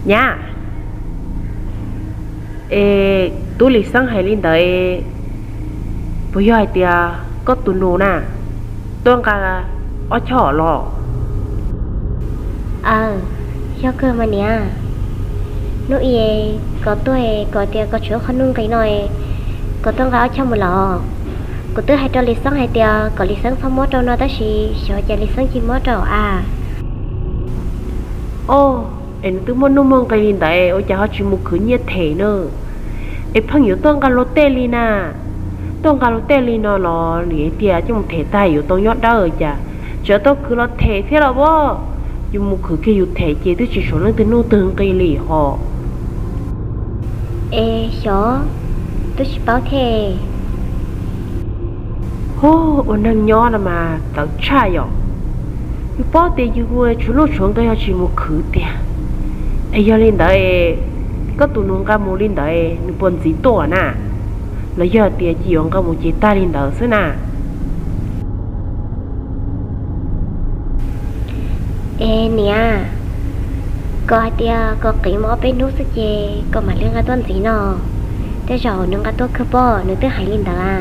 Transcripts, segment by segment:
Nyab, es tub Lis Xeeb hais li ntawd, puas yog hais tias koj tus nus na tuaj nqa ob choj los? Aw, yog kawg mas niam. Hnub i kom tuaj kom tias kom tshuav qhov nuj nqis no, kom tuaj nqa ob choj mus los. Kuv twb hais rau Lis Xeeb hais tias kom Lis Xeeb txhob muab rau no tab sis xyov cas Lis Xeeb cia muab rau a. Os, es nws twb muaj nuj muaj nqis li ntawd ua cas ho tsis mus khwv nyiaj them na? Es pheej yuav tuaj nqa luag tej li na. Tuaj nqa luag tej li no los nim tias coj mus them tag yuav tau nyob dawb cas tseem tau khwv los them thiab los as? Yus mus khwv kiag yus them ces twb tsis suav leej twg nuj twg nqis li hos. Es xyov, twb tsis paub thiab. Hu, ua neeg nyob no mas txawv tshaj yom. Yus paub tias yus tshuav nuj tshuav nqis ho tsis mus khwv tiag. Es yog li ntawd, koj tus nus nqa mus li ntawd nws puas ntxiv tuaj na? Los yog tias cia yuav nqa mus ces tag li ntawd xwb na? Es niam, koj hais tias kom qiv mus ob peb hnub xwb ces koj mam li nqa tuaj ntxiv no. Tej zaum nws nqa tuaj kawg pob, nws twb hais li ntawd a.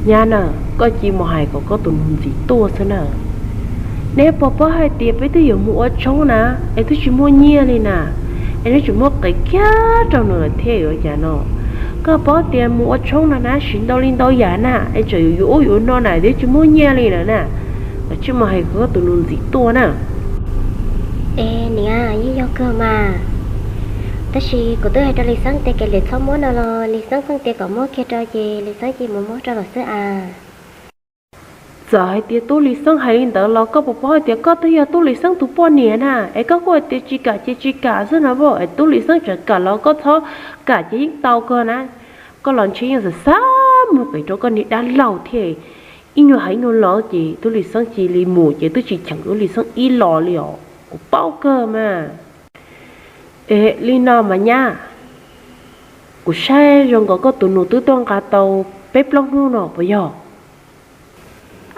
Nyab na, koj cia mus hais kom koj tus nus ntxiv tuaj xwb na. Neb puas paub hais tias peb twb yuav mus ua tshoob na, es twb tsis muaj nyiaj li na, es neb tseem muab qiv kiag rau nws lawm thiab yuav cas no? Koj paub tias mus ua tshoob no na siv ntau li ntau yam na, es tseem yuav yuav ub yuav no na twb tsis muaj nyiaj li lawm na. Koj cia mus hais kom koj tus nus ntxiv tuaj na. Es niam, yeej yog kawg mas, tab sis kuv twb hais rau Lis Xeeb tias kom lwm txhob muab no los Lis Xeeb pheej tias kom muab kiag rau ces Lis Xeeb cia mus muab rau lawm xwb a. Txawm hais tias tub Lis Xeeb hais li ntawd los koj puas paub hais tias koj twb yog tub Lis Xeeb tus poj niam na, es koj kuj hais tias tsis kam ces tsis kam xwb no as, es tub Lis Xeeb tseem kam los koj txhob kam ces yeej tau kawg na. Koj los ntshe yeej xav xav muag pem rau koj niag dab laug thiab. Ib nyuag hais ib nyuag los ces tub Lis Xeeb cia li mus ces twb tsis cheem tub Lis Xeeb ib los li os, kuv paub kawg mas. Es li no mas nyab, kuv saib zoo nkaus koj tus nus twb tuaj nqa tau peb plaub hnub no puas yog?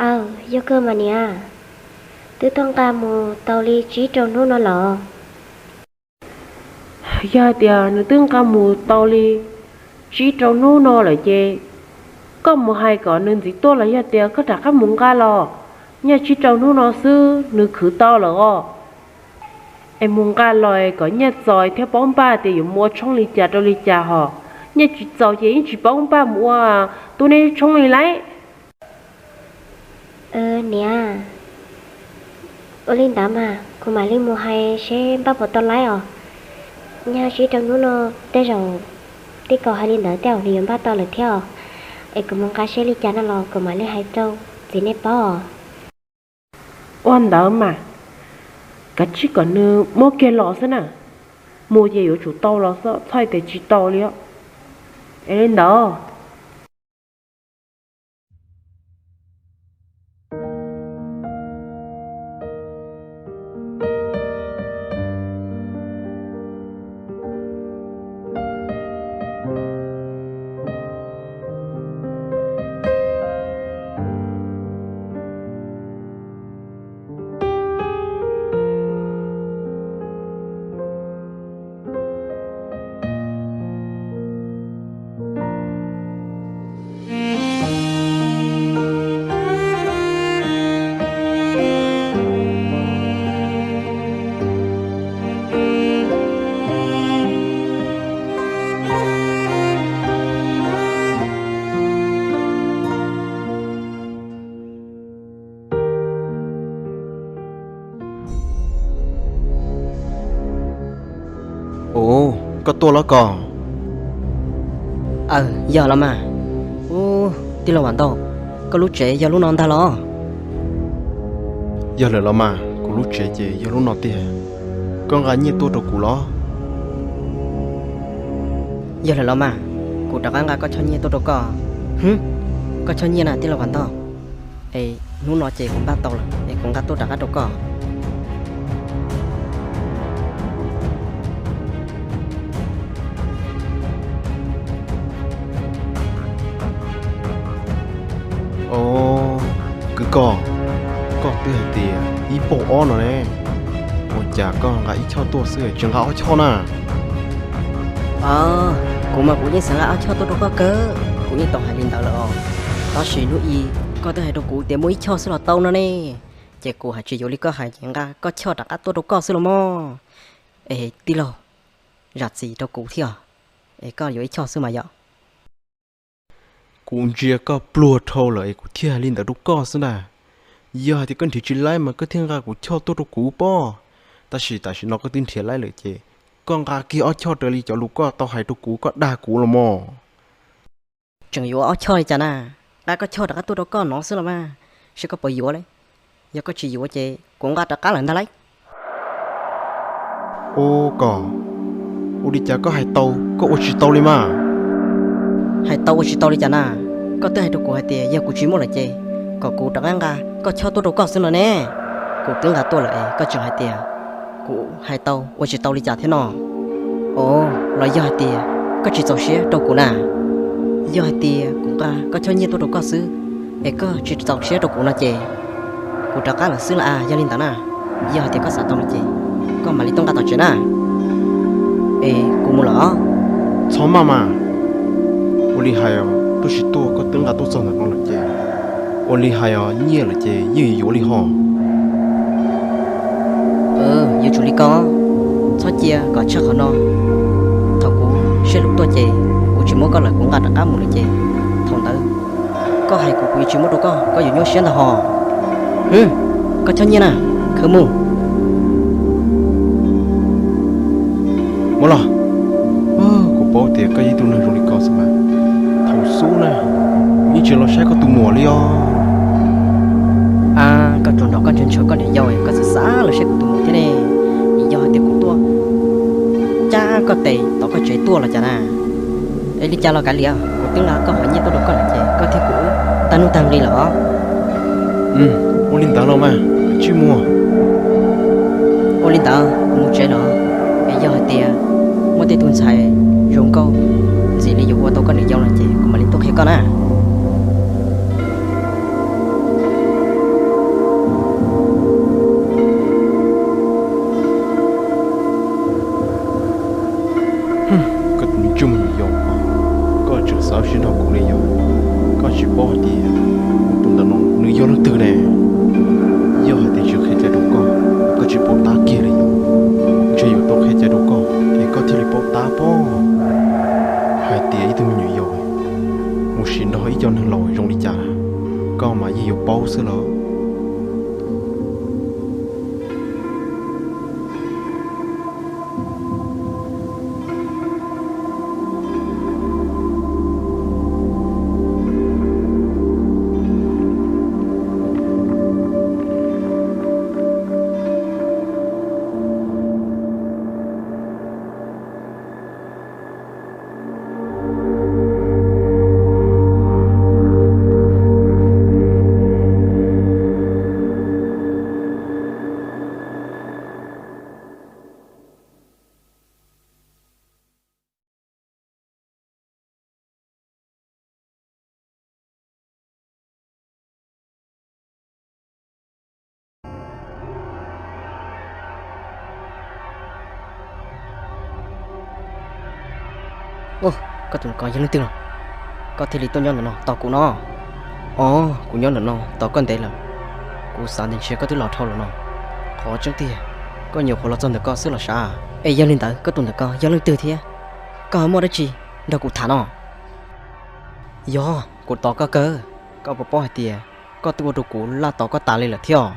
Aw, yog kawg mas niam, twb tuaj nqa mus tau li tsib rau hnub no los. Yog hais tias nws twb nqa mus tau li tsib rau hnub no lawm ces koj mus hais kom nws ntxiv tuaj los yog tias koj rov qab mus nqa los, nyob tsib rau hnub no xwb nws khwv tau lawm os. Es mus nqa los kom nyiaj txaus thiab paub npaj tias yuav mus ua tshoob li cas rau li cas hos. Nyiaj tsis txaus ces yeej tsis paub npaj mus ua tub neb tshoob li lauj. Niam, ua li ntawd mas kuv mam li mus hais seb npaj puas tau lauj os. Nyob tsib rau hnub no tej zaum tij Kaus hais li ntawd tej zaum nws yuav npaj tau lawm thiab os. Es kuv mus nqa seb li cas no los kuv mam li hais rau txiv nej paub os. Ua ntawd mas, kav tsij kom nws muab kiag los xwb na. Mus ces yuav tsum tau los xwb, txhob hais tias tsis tau li os. Es li ntawd. Ua, koj tuaj los koj? Aw, yog los mas. Ub, tij laug Vam Ntau, koj lub tsev yog lub no ntag los? Yog lawm los mas, kuv lub tsev ces yog lub no tiag. Koj nqa nyiaj tuaj rau kuv los? Yog lawm los mas, kuv rov qab nqa koj choj nyiaj tuaj rau koj. Hwb, koj choj nyiaj na tij laug Vam Ntau. Es hnub no ces kuv npaj tau lawm es kuv nqa tuaj rov qab rau koj. Os, kwv Koj, koj twb hais tias ib puas Cas koj nqa ib choj tuaj xwb tsis nqa ob choj na? Kuv mas kuv yeej xav nqa ob choj tuaj rau koj kawg, kuv yeej tau hais li ntawd lawm os. Tab sis hnub i koj twb hais rau kuv tias muaj ib choj xwb los tau no ne, ces kuv hais tsis yuav li koj hais ces nqa koj choj rov qab tuaj rau koj xwb los mog. Es tij laug, zam txim rau kuv thiab, es koj yuav ib choj xwb mas yom. Kuv ntsia koj pluag dhau lawm es kuv thiaj hais li ntawd rau koj xwb ntag. Yog hais tias koj nrhiav tsis laib mas koj thiaj nqa kuv choj tuaj rau kuv pob. Tab sis tam sim no koj twb nrhiav laib lawm ces koj nqa kiag ob choj raws li cov lus koj tau hais rau kuv, koj dag kuv los mog. Tseem yuav ob choj li cas na? Nqa koj choj rov qab tuaj rau koj no xwb los mas, seb koj puas yuav li. Yog koj tsis yuav ces kuv nqa rov qab lawm ntag lauj. Ua koj, ua li cas koj hais tau koj ua tsis tau li mas? Hais tau ua tsis tau li cas na? Koj twb hais rau kuv hais tias yog kuv tsis muaj lawm ces kom kuv rov qab nqa koj choj tuaj rau koj xwb no ne. Kuv twb nqa tuaj lawm es koj tseem hais tias kuv hais tau ua tsis tau li cas thiab no. Os, los yog hais tias koj tsis txaus siab rau kuv na? Yog hais tias kuv nqa koj choj nyiaj tuaj rau koj xwb es koj tsis txaus siab rau kuv no ces kuv rov qab lawm xwb los as. Yog li ntawd na, yog hais tias koj xav tau no ces koj mam li tuaj nqa tom tsev na. Es kuv mus lawm os. Txhob maj mas. Ua li hais os, tuaj tsis tuaj koj twb nqa tuaj txog ntawm no lawm ces, ua li hais os, nyiaj lawm ces yeej yuav yuav li ho. Yuav tsum li koj, txhob cia kom tshaj qhov no. Thaum kuv siab hlob tuaj ces kuv tsis muab koj lawm, kuv nqa rov qab mus lawm ces thaum ntawd koj hais kuv kuv yuav tsis muab rau koj, koj yuav nyuaj siab ntag ho. Hwb, koj choj nyiaj na, khawv mus. Muab los. Kuv paub tias koj yog ib tug neeg zoo li koj xwb mas. Thaum xub na, kuv yeej tsis los saib koj tus muam li os. A, koj tsuas nrog koj ntshaw ntshaw koj niam yau, koj xav xav los saib kuv tus muam thiab ne. Yog hais tias kuv tuaj cab koj tes tom koj tsev tuaj los cas na? Es li cas los kav liam, kuv twb nqa koj qhov nyiaj tuaj rau koj lawm ces koj thiab kuv wb tag nuj tag nqi lawm os. Ua li ntawd los mas, tsij muag. Ua li ntawd kuv mus tsev los, es yog hais tias muaj tej tug ntxhais zoo nkauj ntxiv li yuav ua tau koj niam yau no ces kuv mam li tuaj qhia koj na. Koj tus me ntsuj me nyuam yaus, koj tseem xav ua si nrog kuv li yog? Koj tsis paub hais tias tus ntawm no nws yog leej twg ne? Yog hais tias tsis qhia cai rau koj, koj tsis paub tab kiag li yog? Ntshe yuav tau qhia cai rau koj es koj thiaj li paub tab pob. Hais tias ib tug me nyuam yaus mus sim nrog ib co neeg laus zoo li cas, koj mas yeej yuav paub xwb los. Koj tus ntawm ko yog leej twg no? Koj thiaj li tuaj nyob ntawm no tos kuv no? Os, kuv nyob ntawm no tos koj ntev lawm. Kuv xav tias ntshe koj twb los dhau lawm no. Qhov tseeb tiag, koj nyuam qhuav los txog ntawm ko xwb los sav. Es yog li ntawd koj tus ntawm ko yog leej twg thiab? Koj ho muaj dab tsi nrog kuv tham no? Yog, kuv tos koj kawg. Koj puas paub hais tias koj twb ua rau kuv laj tos koj tas li lawm thiab os.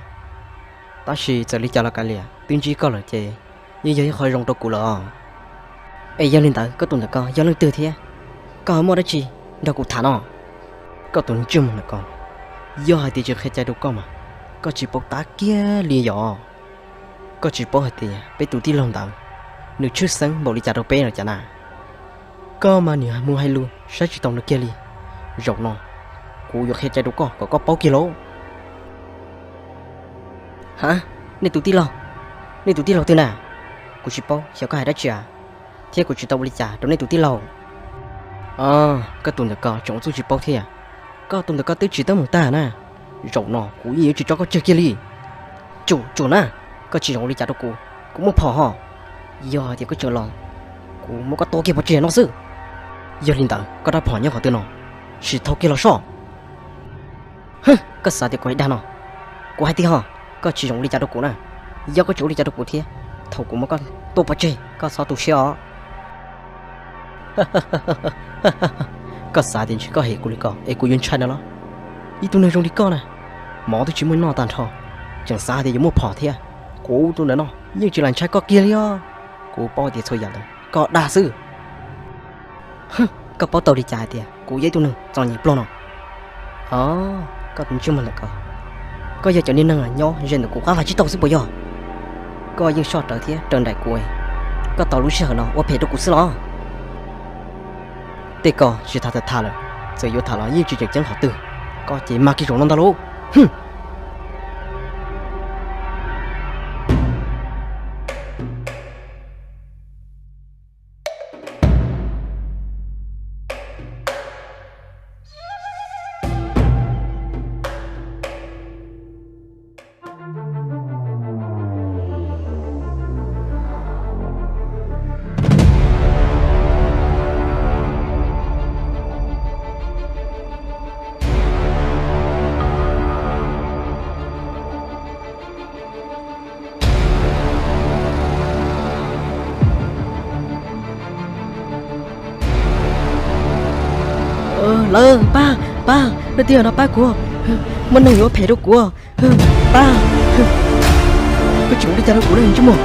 Tab sis txawm li cas los kav liam, twb ntsib koj lawm ces yeej yog ib qho zoo rau kuv lawm os. Es yog li ntawd koj tus ntawm ko yog leej twg thiab? Koj ho muaj dab tsi nrog kuv tham no? Koj tus ntsej muag ntawm ko, yog hais tias tsis qhia cai rau koj mas koj tsis paub tab kiag li yog. Koj tsis paub hais tias peb tus tij laug ntawd nws tshwj xeeb npaum li cas rau peb los cas na? Koj mas niam mus hais lus saib tsis taus nws kiag li. Zaum no kuv yuav qhia cai rau koj kom koj paub kiag lauj. Ha, nej tus tij laug, nej tus tij laug twg na? Kuv tsis paub xyov koj hais dab tsi a, thiab kuv tsis tau ua li cas rau nej tus tij laug. Koj tus ntawm ko tseem ua txuj tsis paub thiab. Koj tus ntawm ko twb tsis teeb meem tag na. Zaum no kuv yeej yuav tsis tso koj tseg kiag li. Tsum tsum na, koj tsis zoo ua li cas rau kuv, Kuv muaj phom ho. Yog hais tias koj tseem los, kuv muab koj tua kiag pov tseg no xwb. Yog li ntawd koj rab phom nyob qhov twg no? Sim thau kiag los soj. Hwb, koj xav tias kuv hais dag no? Kuv hais tiag ho, koj tsis zoo ua li cas rau kuv na. Yog koj tseem ua li cas rau kuv thiab, thaum kuv muab koj tua pov tseg koj txhob tu siab os. Koj xav tias ntshe koj hem kuv li ko es kuv yuav ntshai no los? Ib tug neeg zoo li koj na, mov twb tsis muaj noj tag nrho, tseem xav hais tias yuav muaj phom thiab. Kuv tus ntawm no yeej tsis lam ntshai koj kiag li os. Kuv paub tias txhua yam ntawd koj dag xwb. Koj paub tau li cas hais tias kuv yog ib tug neeg txom nyem plog no? Os, koj tus ntsej muag ntawm ko, koj yog cov niag neeg nyob ze ntawm kuv qab vaj tsib taug xwb puas yog? Koj yeej soj rawv thiab raws nraim kuv, koj tau lub sij hawm no ua phem rau kuv xwb los? Tej ko tsis tas tham lawm, txawm yuav tham los yeej tsis tseem ceeb qhov twg. Koj ces mag kiag zaum no ntag lauj. Lawv, pab, pab, leej twg no pab kuv, muaj neeg yuav phem rau kuv, pab. Koj tseem ua li cas rau kuv ne ntsej muag?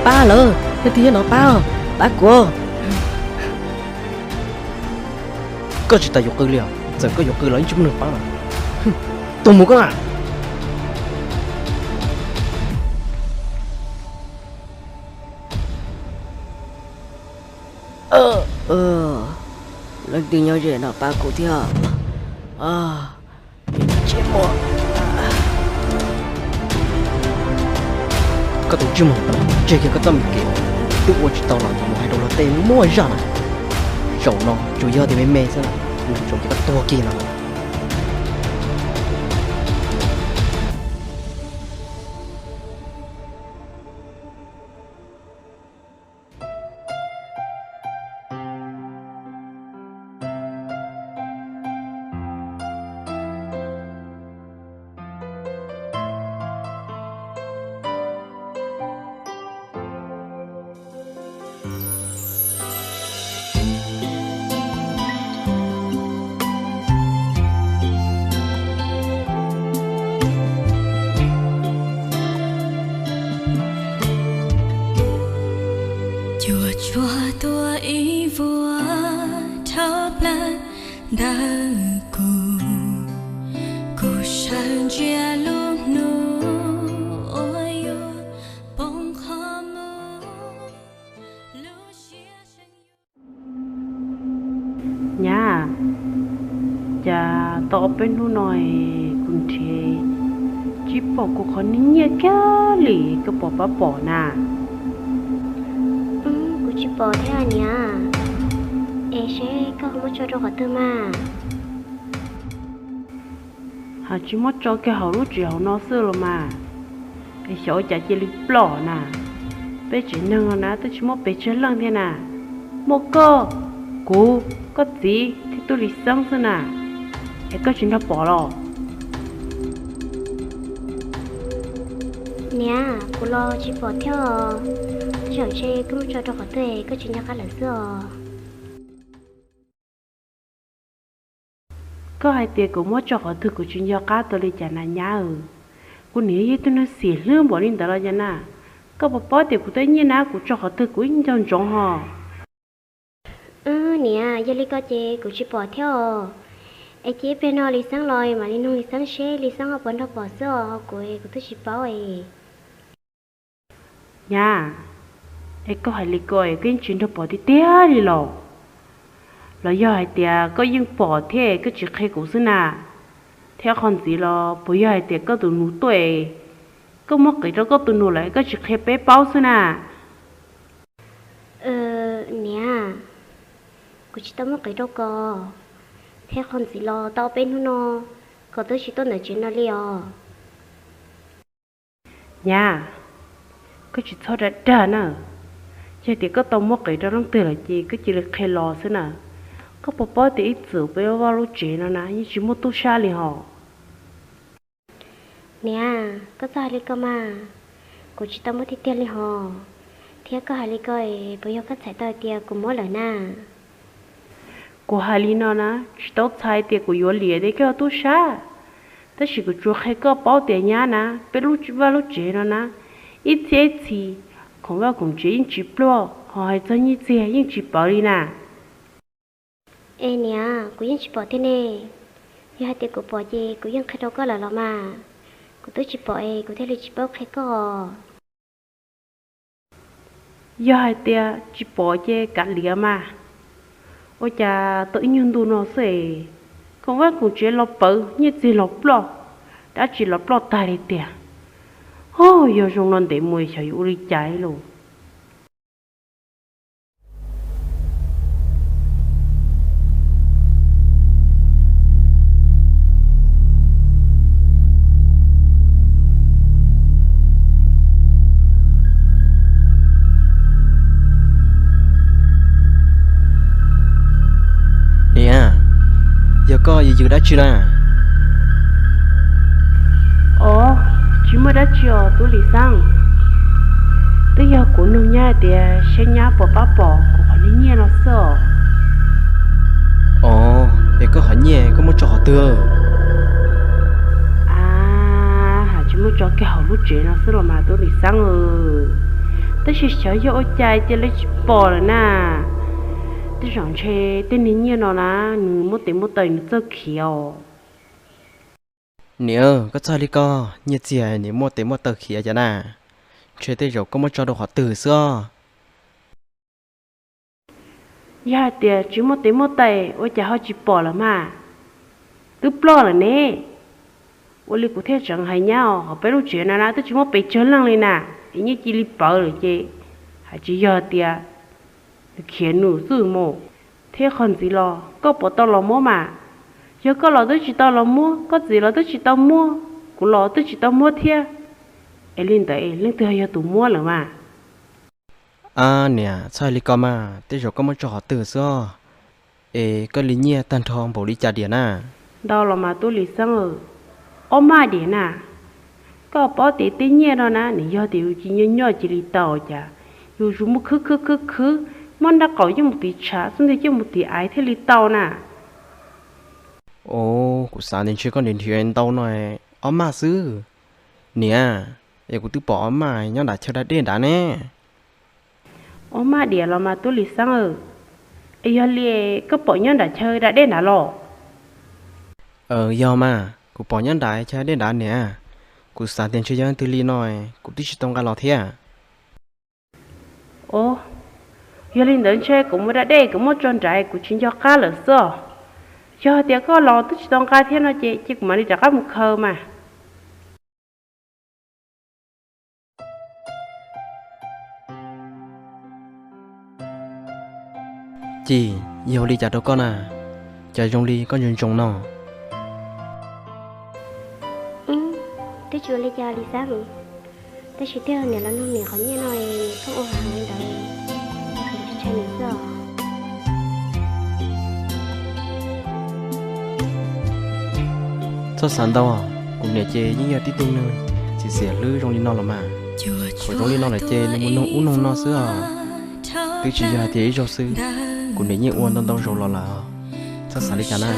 Pab lawv, leej twg no pab, pab kuv. Koj tsis tas yuav qw li os, txawm koj yuav qw los yeej tsis muaj neeg pab lawm. Tuag mus koj na. Leej twg nyob ze no pab kuv thiab. Koj tus ntsej muag, tseg kiag koj txoj me kev, twb ua tsis tau los yuav mus hais rau luag tej muaj zaj na. Zaum no tsuas yog tias me me xwb, nws tsuas ces koj tuag kiag no. Cuam tshuam tuaj ib vuag dhau plaws ntawm kuv, kuv sawv ntsia lub hnub uas yuav poob qho mus, lub siab Nyab, cas tau ob peb hnub no kuv nrhiav tsis pom kuv qhov niag nyiaj kiag li, koj puas pab pom na? Kuv tsis pom thiab niam. Es seb koj ho muab tso rau qhov twg mas? Hais tsis muab tso kiag hauv lub tsev hauv no xwb los mas, es xyov ua cas cia li ploj na. Peb tsev neeg no na twb tsis muaj pes tsawg leej thiab na, muaj koj, kuv, koj txiv thiab tub Lis Xeeb xwb na, es koj tsis nrog pom los? Niam, kuv los tsis pom thiab os. Zaum ntshe koj muab tso rau qhov twg koj tsis nco qab lawm xwb os. Koj hais tias kuv muab tso qhov twg kuv tsis nco qab tau li cas na nyab? Kuv niam yog ib tug neeg xim hlwb npaum li ntawd los cas na? Koj puas paub tias kuv tej nyiaj na kuv tso qhov twg kuv ib nco ntsoov ho. Niam, yog li ko ces kuv tsis pom thiab os. Es cia ib pliag no Lis Xeeb los mam li nug Lis Xeeb seb Lis Xeeb ho puas nrog pom xwb os, ho kuv, kuv twb tsis paub es. Nyab, es koj hais li ko es koj yeej tsis nrog pom tiag tiag li los? Los yog hais tias koj yeej pom thiab koj tsis qhia kuv xwb na? Thiab qhov ntxiv los puas yog hais tias koj tus nus tuaj, koj muab qiv rau koj tus nus lawm koj tsis qhia peb paub xwb na? Niam, kuv tsis tau muab qiv rau koj, thiab qhov ntxiv los tau ob peb hnub no koj twb tsis tuaj ntawm tsev no li os. Nyab, Koj tsis txhob dag dag na. Yog tias koj tau muab qev rau leej twg lawm ces koj cia li qhia los xwb na. Koj puas paub tias ib txwm peb Vaj lub tsev no na yeej tsis muaj tub sab li hos. Niam, koj txhob hais li ko mas. Kuv tsis tau muab tiag tiag li hos. Thiab koj hais li ko es puas yog koj txhais tau hais tias kuv muab lawm na? Kuv hais li no na, tsis tau txhais tias kuv yuav liam tias koj yog tub sab. Tab sis kuv tsuas qhia koj paub tias nyab na, peb lub Vaj lub tsev no na, ib txhiab ib txhis, khoom vaj khoom tsev yeej tsis pluag, ho hais txog nyiaj txiag yeej tsis pawv li na. Es niam, kuv yeej tsis pom tiag ne. Yog hais tias kuv pom ces kuv yeej qhia rau koj lawm los mas. Kuv twb tsis pom es kuv thiaj li tsis paub qhia koj. Yog hais tias tsis pom ces kav liam mas. Ua cas tau ib nyuag ntu no xwb es khoom vaj khoom tsev los pawv, nyiaj txiag los ploj, dab tsi los ploj tag li tiag. Ho yog zoo no ntev mus xyov yuav ua li cas lauj. Niam, yog koj yws yws dab tsi na? Os, tsis muaj dab tsi os tub Lis Xeeb. Twb yog kuv nug nyab hais tias saib nyab puas pab pom kuv qhov niag nyiaj no xwb os. Os, es koj qhov nyiaj koj muab tso qhov twg? A, has tsis muab tso kiag hauv lub tsev no xwb los mas tub Lis Xeeb. Tab sis xyov yog ua cas cia li tsis pom lawm na. Tej zaum ntshe tej niag nyiaj no na, nws muaj tes muaj taw nws txawj khiav os. Niam, koj txhob li ko, nyiaj txiag niam muaj tes muaj taw khiav cas na. Ntshe tej zaum koj muab tso rau qhov twg xwb os. Yog hais tias tsis muaj tes muaj taw ua cas ho tsis pom lawm mas? Twb ploj lawm ne. Ua li kuv thiaj tseem hais nyab os, hauv peb lub tsev no na twb tsis muaj pes tsawg leej li na, es nyiaj cia li pawv lawm ces, hais tsis yog tias nws khiav nws xwb mus. Thiab qhov ntxiv los koj puas tau los muab mas? Yog koj los twb tsis tau los muab, koj txiv los twb tsis tau muab, kuv los twb tsis tau muab thiab. Es li ntawd leej twg yog tus muab lawm mas? A niam, txhob hais li ko mas, tej zaum koj muab tso qhov twg xwb os. Es koj li nyiaj tag nrho npaum li cas diam na? Ntau los mas tub Lis Xeeb, ob maj diam na. Koj paub tias tej nyiaj no na nws yog tias yus cia li nyob nyob cia li tau cas, yus zus muab khwb khwb khwb khwb, muab nraub qaum coj mus tiv tshav, xub ntiag coj mus tiv aiv thiaj li tau na. Os, kuv xav tias ntshe koj nrhiav nrhiav ntau no ob maj xwb. Niam, es kuv twb pom ob maj nyob nram chaw da dej nrad ne. Ob maj diam los mas tub Lis Xeeb, es yog li koj pom nyob nram chaw da dej nrad los? Yog mas, kuv pom nyob nram chaw da dej nrad niam. Kuv xav tias ntshe yog leej twg li no, kuv twb tsis tau nqa los thiab. Os, yog li ntawd ntshe kuv mus da dej kuv muab tso nrad kuv tsis nco qab lawm xwb os. Yog tias koj los twb tsis tau nqa thiab no ces cia kuv mam li rov qab mus khaws mas. Ci, yog li cas rau koj na? Cas zoo li koj ntsoov ntsoov no? Twb tsis ua li cas li xab. Tab sis twb yog niam los nug niam qhov nyiaj no, koj ua heev li ntawd, kuv ntshai ntshai nws xwb os. Txhob xav ntau, kuv niam ces yeej yog tib tug neeg txiv xiam hlwb zoo li no los mas. Thaum zoo li no lawm ces nws mus nug ub nug no xwb os. Twb tsis yog hais tias ib zaug xwb, kuv niam yeej ua ntau ntau zaus los lawm. Txhob xav li cas na.